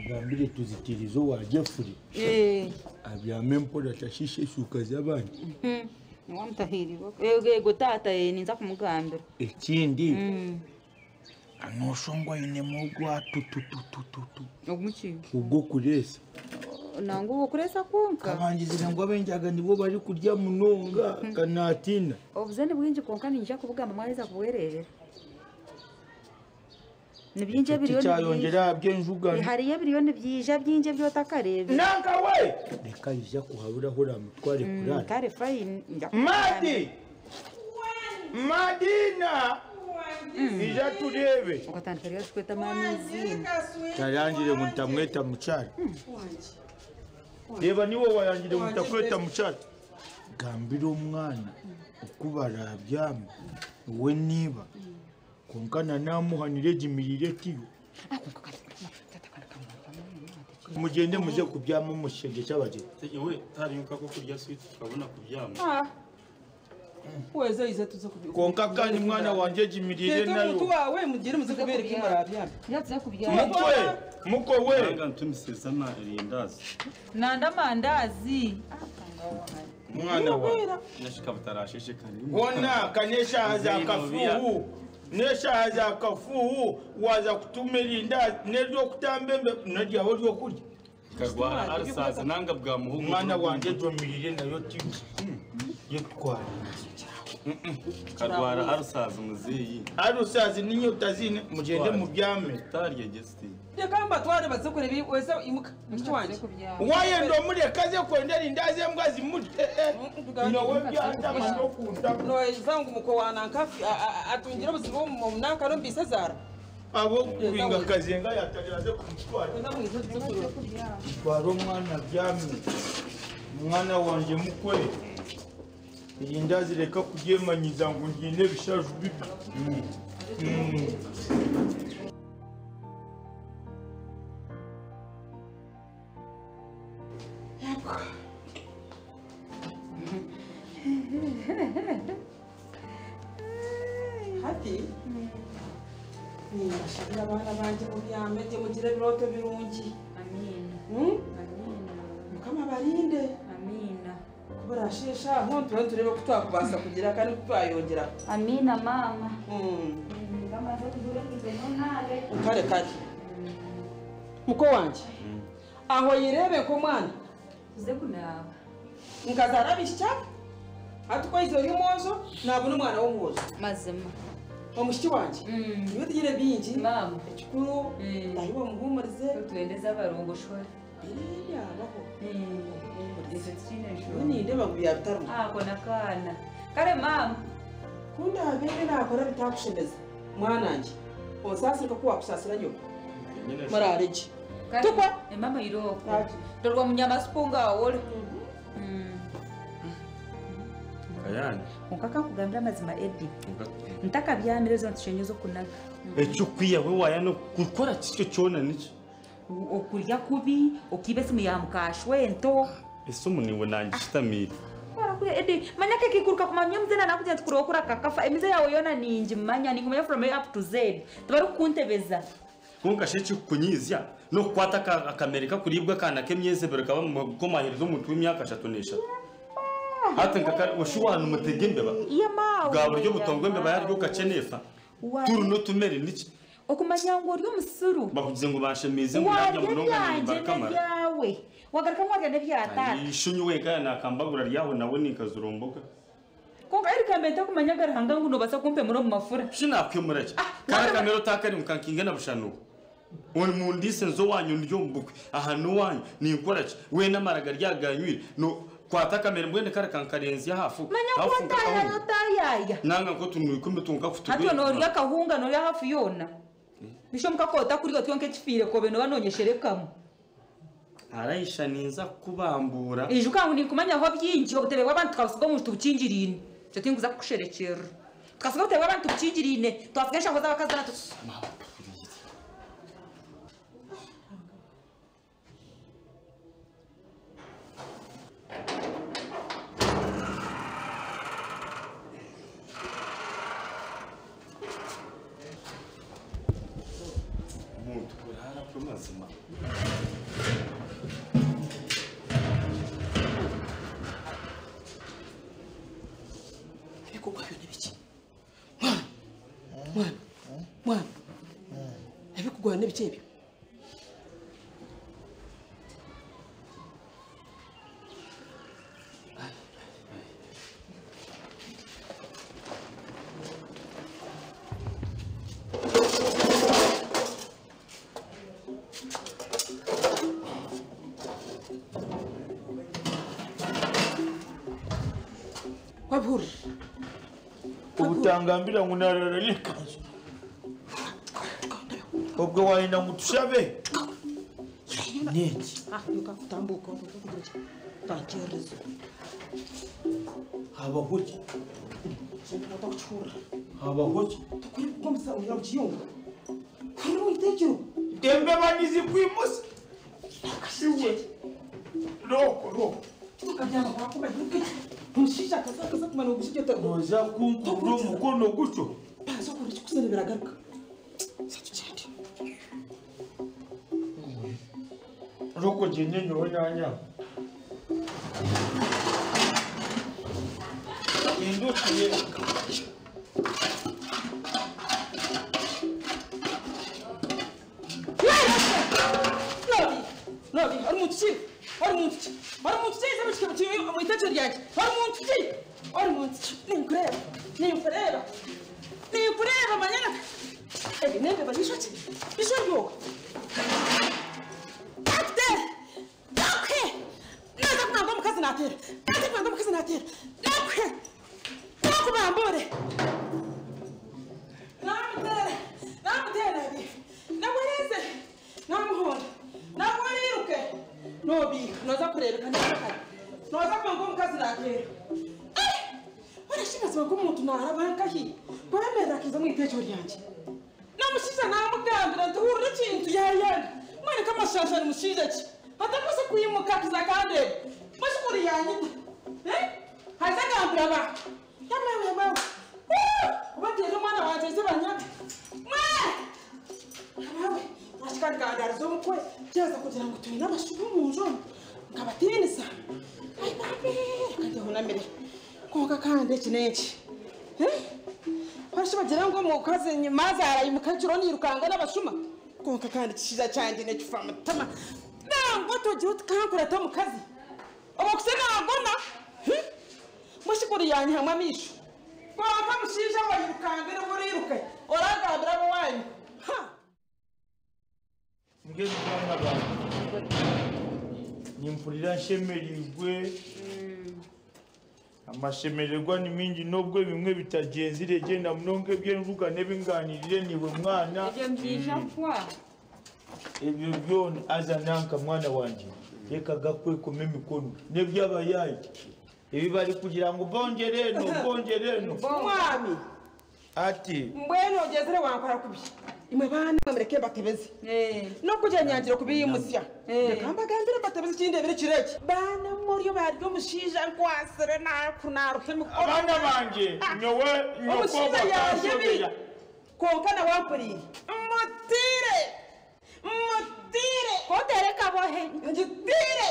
Mugambire tuzitirize owa Jeffrey abyame mpora atashiisha eshuuka z'abandi. Niwe mutahirirwa. Ego ego taata eh, ninza kumugambira. Ekindi nooshwa ngu ainemu ogwa tututututu Oguki? ogw'okureesa. Nangwa ogw'okureesa kwonka. Kabangizire ngu ab'enjaga nibo barikurya munonga kanaatiina. Obuze ni bwingi kwonka niinyija kubugamba mwaheza kubwereebera. Ni bingi ebiriyo nibyija. Tikyayongyera aha by'enjugano. Hariyo ebiriyo nibyija bingi ebi otakareebire. Nanka we! Reka aija kuhabura ahu oraamutware kuraara. Kare fine. Nja kumugambira. Madi! Madina! Ija tureebe. Okatandika ryari kweta maama eiziina? Tarangire ngu ntamweta mukyara. Reeba niiwe wayangire ngu ntakweta mukyara. Gambira omwana oku baraabyame we n'iba. Kwonka na naamuhanira egi mirire tiyo. Mugyende muze kubyama omu kishengye ky'abagyenyi. Iwe tihariyo nk'akokurya switi tukabona kubyama. Weza ize tuze kubi. Kwonka kandi mwana wangye egi mirire Tete nayo. omuntu wawe mugire muze kubereka imurabyama. Tuze kubyama. Mukwe, mukwe we. Nanga ntumisiriza amarindazi. Nanda amandazi. Mwana wawe. Nashika butarasheshekana. Hona ka n'eshaaha za kafuuhu. N'eshaaha za kafuuhu waaza kutuma erindazi n'ery'okutamba embe n'eryawe ry'okurya. Karwara arisazi nanga bwa muhogo. Mwana wangye egyo mirire nayo tiyo. Yetwara. Karwara arisazi muzeeyi. Arisazi n'inyota ziine mugyende mubyame. Tutarya gesiti. Reka mbatware baze kureba weza imuka mushiki wangye. Wayenda omureka aze kwenda erindazi embwa zimurye. Nyowe byantama n'okuntama. Noyeza ngu muko wa nanka atungire obuzibu omu nanka nombiise zaara. Abo kubinga Kazenga yatarira aze kumutwara. Twara omwana abyame. Mwana wangye mukwe. Erindazi reka kuryemanyiza ngu ndiine ebishaju bibi. Hati nimbashabira abaana bangye mubyame gye mugire ebirooto birungi. Amiina. Amiina. Mukama abarinde. Amiina. Kuburasheesha aho ntube nturebe ku twakubaasa kugira kandi ku twayongyeraho. Amiina maama. Ngamaze kugura engizo naabe. Kare kare. Muko wangye. Aho yirebe nk'omwana. Tuze kunaaba. Nkazaara abaishiki aba. Hati ku aize ori omwojo naabona omwana w'omwojo. Mazima. Omushiki wangye. Niwe tugire bingi. Maama. Ekikuru tahi omuhuumurize. Twendeze abarongo shwara. Byabaho. Ekyo tikiine nshonga. Nindeeba ngu byabitaruma. Ako nakaana. Kare maama. Ku ndaabeire naakora bitakushemeza mwanangye. Onsaasire nk'oku waakusaasira nyoko. Muraare gye. Tukwa. Mama iroko. Torwa munyamasuku ngaawore. Kayani. Kwonka kankugambira amazima Eddy. Ntakabyamire ezo ntushenye z'okunaga. Ekyokwiya we waaya nokukora kikyo kyona nikyo. Okurya kubi, okiiba esimu ya mukashwento. Esimu niiwe nangishitamiire. Warakurya Eddy, manya kekikuruka kumanya omuze nanakugira nti kurokura kakafa. Emize yawe yoona ningimanya, ningimanya from A up to Z. Tibarikukuntebeza. Kwonka shi ekikukunyiizya n'okukwata akamere kakuribwa akaana k'emyezi ebiri kaba komahereza omuntu w'emyaka 3 na 3. Hati nka oshi waanu mutega embeba. Bwa buryo butongwa embeba yaryo okakyeneefa. Turi n'otumere niki? Okumanya ngu ori omusiru. Bakugize ngu banshemiize ngu narya Warya munonga ebyangye nimbakamara. n'ebyawe. Wagaruka ngu warya n'ebya taata. Ishonyi wenka nakambagura ryaho nawe ninkazuromboka. Kwonka Eric mbe ntakumanya aga Ruhanga ngu noobaasa kumpemura omu mafura. Shi nakwemura ki? Kara kamere otakari nkankinga na bushanuko. Ori mundise nzo wanyu ndi omu bukwe. Aha n'owanyu ninkora ki? We n'amara garyaganywire. No kwata kamere mbwene kara kankarenzya hafu. Manya ngu otayaya otayaya. Nanga nko tunu 10 tunka Hati noorya akahunga noorya hafu yoona. Bisho mukakota kurya otyo nk'ekifiire kobe nooba noonyesherekamu. Araisha ninza kubambura. Ijuka ngu ninkumanyaho bingi obutebe bw'abantu tukabusiga omu tubukingiriine. Ekyo tinkuza kukusherekyerera. Tukasiga obutebe bw'abantu tubukingiriine twasiga enshaho z'abakazi na Muntu kurara Mazima. Ebikugwabyo n'ebiki? Mwana, mwana, mwana. Ebikugwabyo n'ebiki ebyo? Ubutangambira ngu narara n'ekanzu. Obwo wayenda ngu tushabe. N'eki? Tambuka tankyereza. Habaho ki? Habaho ki? Tukuri kukomesa oya mukiyungu. Kuri muitekero. Embeba nizikwimusa. Iwe. Roko roko. Tukabyama kwakuba yuke. Omushaija akaza kumara omushaija Noza kunkurura omukono gutyo. Baza okora ekikusana biragaruka. Satukyende. Roko gyende nyowe nanya. Indukiye. Nobi, hari muntu ki? Hari muntu ki? Hari muntu ki? Sabe ki mu itekero ryanjye? Hari muntu ki? Hari muntu ki? Ninkureba. Ninkureba. Ninkureba manyana. Ebi nembeba nishoki. Bishoryoka. Akte! Dakwe! Naza kumanga omukazi natera. Naza kumanga omukazi natera. Dakwe! Nakubambure. Namutera. Namutera abi. Nagwereze. Namuhonda. Nagweriruke. Nobi, noza kurebeka ndakare. Noza kumanga omukazi natera. Warashimazwa nk'omuntu naraba nkahi. Kwemerera kiza mu itekero ryanjye. Namushiza namugambira nti hurira ekintu yayanga. Mwana kamashasha ni mushiza ki? Atakwasa kuyimuka kiza kandebe. Mashukuru yanyita. Eh? Haza gambira ba. Yamawe yamawe. Ubatera omwana wanje se banyata. Mwana! Yamawe. Ashikangandariza omukwe. Kyaza kugira ngu twine abashubu mu nju omu. Nkabatinisa. Ai babe, kandi hunamire. Konka kandi eki n'eki. Eh? Bagira ngo omukazi mazaara yimuka ekiro nirukanga n'abashuma. Konka kandi ekishaija kyangye nekifa amatama. Nangwa togira oti kankurata omukazi. Obakuse nagona. Mushikuru yanyihamu amaisho. Konka mushaija wayirukanga niwe oriiruke. Oragambira ab'owaanyu. Ha! Mbwenu baana bange. Nimpurira nshemereirwe. Amashemererwa ni mingi nubwo bimwe bitagenzire genda munonga ebyenvuga n'ebinganirire niwe mwana. Ebyo mbyija kwa. Ebyo byona aza nanka mwana wanje. Reka gakwekoma emikono n'ebyabayayi. Ebi bari kugira ngu bongere eno bongere eno. Mwami. Ati. Mbwenu ogyezire wankora kubi. Imwe baana mureke mbatebeze. N'okugira nyangira kubiyimusya. Reka mbagambire mbatebeze kindebere kiro eki. Baana muryo bari omushaija nkwasire nakunaruha emikono. Abaana bangye nyowe nyoko bakanshobera. Konka nawe wampuriire. Mutire! Mutire! Kotere kabohe. Ngitire!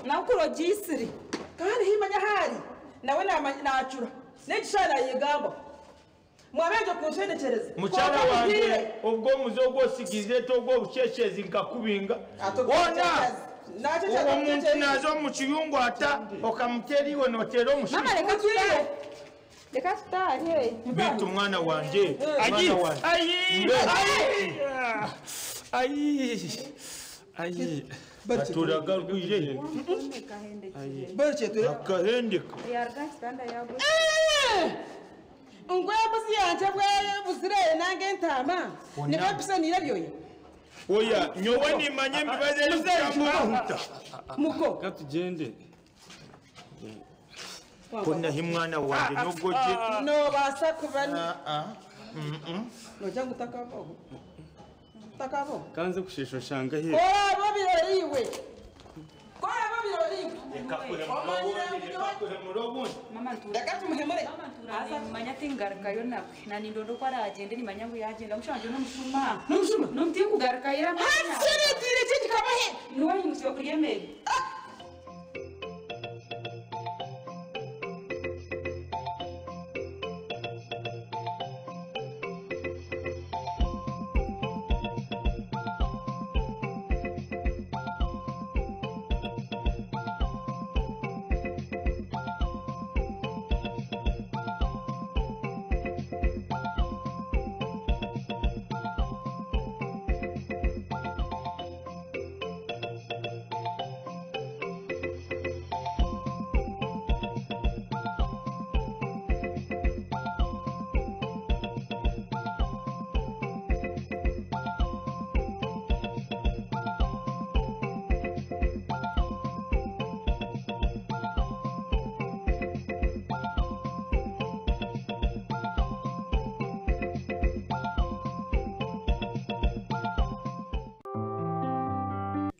Nakuro gisiri. Kandi himanya ahari nawe nacura. N'ekishaara nayegamba. Mwabeje kunshendekereza. Mukyala wange ubwo muzo gwosigize togwo bukyekezi nkakubinga. Wona! Uwo muntu naza omu kiyungu ata okamutera iwe notera omushaija. Mama reka tutahe. Reka tutahe. Bitu mwana wanje. Mwana wanje. Ayi! Ayi! Ayi! Aturagarwire. Akahendeka. Ngwe yanje buzire nange entama. Nibapisa byoya. Oya, nyowe nimanye mbibaze n'okutambuka. Muko. Katugende. Kona himwana wanje nubwo je. No basa kuba ni. Noja ngutakabo. Takabo. Kanze kushesha shanga he. Kora bo biroriwe. Kora bo biroriwe. Reka kuhemura obundi, reka kuhemura obundi. Mama ntuura. Reka tumuhemure. Mama ntuura nimanya tingarukayo nabwe. Na nindondo ko aragende nimanya ngu yagenda. Omushaija wangye n'omushuma. N'omushuma? N'omutinkugarukayo amanya. Hakireetiire ki kikabahe? Niwe ayimutsire kurya emere.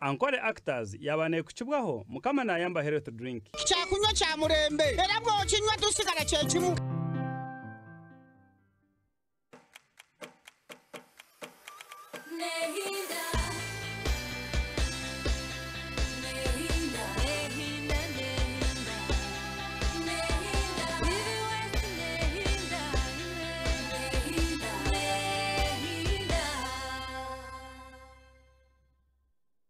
Ankole Actors yaba nekukibwaho Mukama nayamba health drink. Kyakunywa kya murembe era bw'okinywa tusigala kyekimu. Nehi.